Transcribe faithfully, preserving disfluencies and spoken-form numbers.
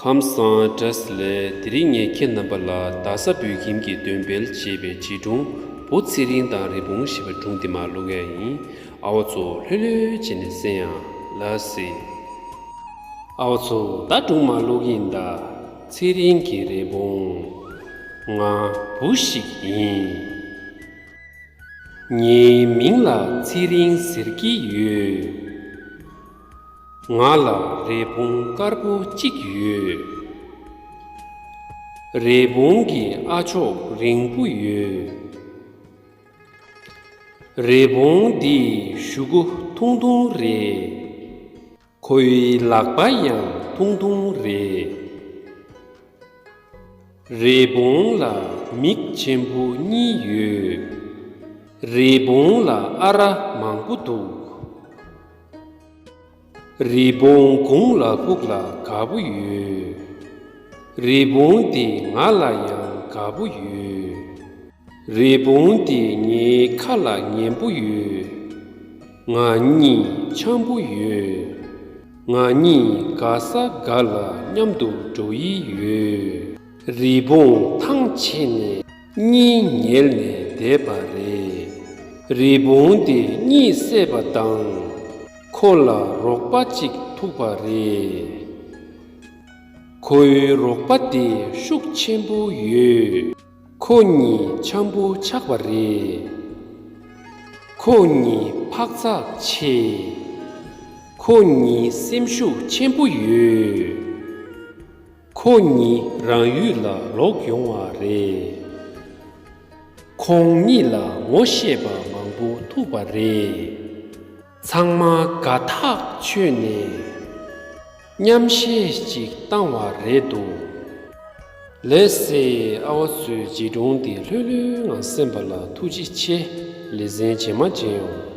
ཁམས་བཟང་བཀྲ་ཤིས་བདེ་ལེགས། དེ་རིང་ངས་ཁྱེད་རྣམ་པ་ལ་རྡ་ས་བོད་ཁྱིམ་གྱི་འདོན་སྤེལ་བྱས་པའི་བྱིས་སྒྲུང་བུ་ཚེ་རིང་དང་རི་བོང་ཞེས་པའི་སྒྲུང་འདི་མར་ཀློག་གི་ཡིན། ཨ་བ་ཚོ་ལྷོད་ལྷོད་བྱས་ནས་གསན་ཡ་ལ་ཟེར། ཨ་བ་ཚོ་ད་སྒྲུང་མར་ཀློག་གི་ཡིན་ད། ཚེ་རིང་གི་རི་བོང་། ང་བུ་ཞིག་ཡིན། ངའི་མིང་ལ་ཚེ་རིང་ཟེར་གྱི་ཡོད། ང་ལ་རི་བོང་དཀར་པོ་གཅིག་ཡོད། རི་བོང་གི་ཨ་མཆོག་རིང་པོ་ཡོད། རི་བོང་འདིའི་གཞུ་གུ་ཐུང་ཐུང་རེད། ཁོའི་ལག་པ་ཡང་ཐུང་ཐུང་རེད། རི་བོང་ལ་མིག་ཆེན་པོ་གཉིས་ཡོད། རི་བོང་ལ་ཨ་ར་མང་པོ་འདུག། རི་བོང་དགུང་ལ་ཕུག་ལ་དགའ་པོ་ཡོད། རི་བོང་དེ་ང་ལ་ཡང་དགའ་པོ་ཡོད། རི་བོང་དེ་ངའི་ཁ་ལ་ཉན་པོ་ཡོད། ང་གཉིས་འཆམ་པོ་ཡོད། ང་གཉིས་ག་ས་ག་ལ་མཉམ་དུ་འགྲོ་ཡི་ཡོད། རི་བོང་ཐང་ཆད་ནས་གཉིད་ཉལ་ནས་བསྡད་པ་རེད། རི་བོང་དེ་གཉིད་སད་པ་དང་། ཁོ་ལ་རོགས་པ་གཅིག་ཐུག་པ་རེད། ཁོའི་རོགས་པ་དེ་ཤུགས་ཆེན་པོ་ཡོད། ཁོ་གཉིས་འཆམ་པོ་ཆགས་པ་རེད། ཁོ་གཉིས་འཕག་འཚག་ཆེ། ཁོ་གཉིས་སེམས་ཤུགས་ཆེན་པོ་ཡོད། ཁོ་གཉིས་རང་ཡུལ་ལ་ལོག་ཡོང་བ་རེད། ཁོང་གཉིས་ལ་ངོ་ཤེས་པ་མང་པོ་ཐུག་པ་རེད། ཚང་མ་དགའ་ཐག་ཆོད་ནས་མཉམ་གཞས་ཅིག་བཏང་བ་རེད་འདུག། ལགས་སེ། ཨ་བ་ཚོས་བྱིས་སྒྲུང་འདི་ལྷོད་ལྷོད་ངང་གསན་པ་ལ་ཐུགས་རྗེ་ཆེ། ལེ་ཚན་རྗེས་མ་མཇལ་ཡོང་།